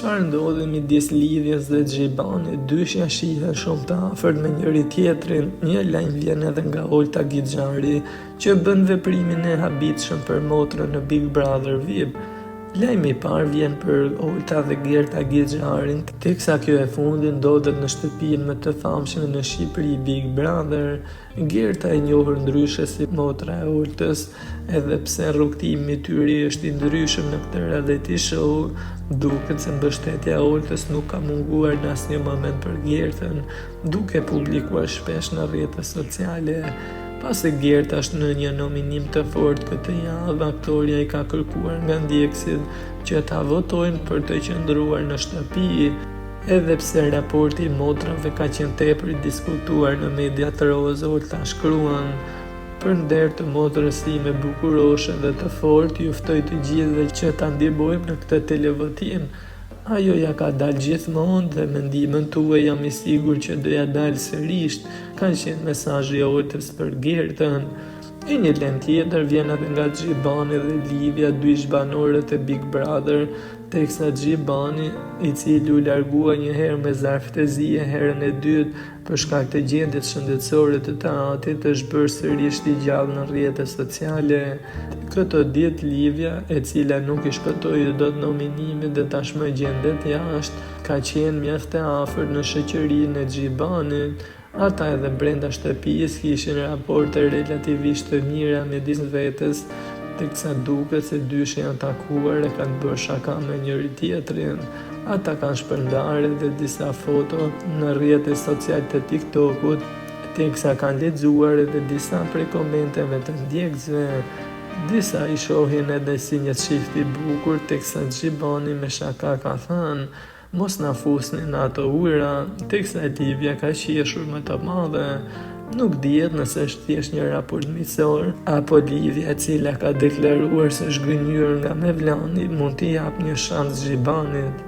Çfarë ndodhi midis Livjes dhe Xhibanit? Dyshja shihen shumë të afërt me njëri-tjetrin. Një lajm vjen edhe nga Olta Gixhari, që bën veprimin e habitshëm për motrën në Big Brother VIP. Lajmi i parë vjen për Olta dhe Gerta Gixharin, teksa kjo e fundit ndodhet në shtëpinë më të famshme në Shqipëri, Big Brother. Gerta e njohur ndryshe si motra e Oltës, edhe pse rrugëtimi i tyre është i ndryshëm në këtë reality show, duket se mbështetja e Oltës nuk ka munguar në asnjë moment për Gertën, duke publikuar shpesh në rrjete sociale. Pasi Gerta është në një nominim të fortë këtë javë, aktorja i ka kërkuar nga ndjekësit që ta votojnë për të qëndruar në shtëpi. Edhe pse raporti i motrave ka qenë tepër i diskutuar në mediat rozë, Olta shkruan, Për nder të motrës sime bukuroshe dhe të fortë, ju ftoj të gjithëve që ta ndihmojmë në këtë televotim. Ajo ia ka dalë gjithmonë dhe me ndihmën tuaj jam i sigurt që do ia dalë sërish, ka qenë mesazhi i Oltës për Gertën. E një lajm tjetër vjen edhe nga Xhibani dhe Livja, dy ish-banorët e Big Brother, teksa Xhibani, i cili u largua një herë me zarf të zi e herën e dytë për shkak të gjendjes shëndetësore të të atit, është bërë sërish i gjallë në rrjete sociale. Këto ditë Livja, e cila nuk i shpëtoi dot nominimit dhe tashmë gjendet jashtë, ka qenë mjaft e afërt në shoqërinë e Xhibanit. Ata edhe brenda shtëpisë kishin raporte relativisht të mira midis vetes, teksa duket se dyshja janë takuar e kanë bërë shaka me njëri-tjetrin. Ata kanë shpërndarë edhe disa foto në rrjetet sociale të TikTok-ut, teksa kanë lexuar edhe disa prej komenteve të ndjekësve. Disa i shohin edhe si një çift i bukur, teksa Xhibani me shaka ka thënë, Mos na fusni në ato ujëra, teksa Livja ka qeshur me të madhe. Nuk dihet nëse është thjesht një raport miqësor, apo Livja e cila ka deklaruar se është gënjyer nga Mevlani, mund t'i japë një shans Xhibanit.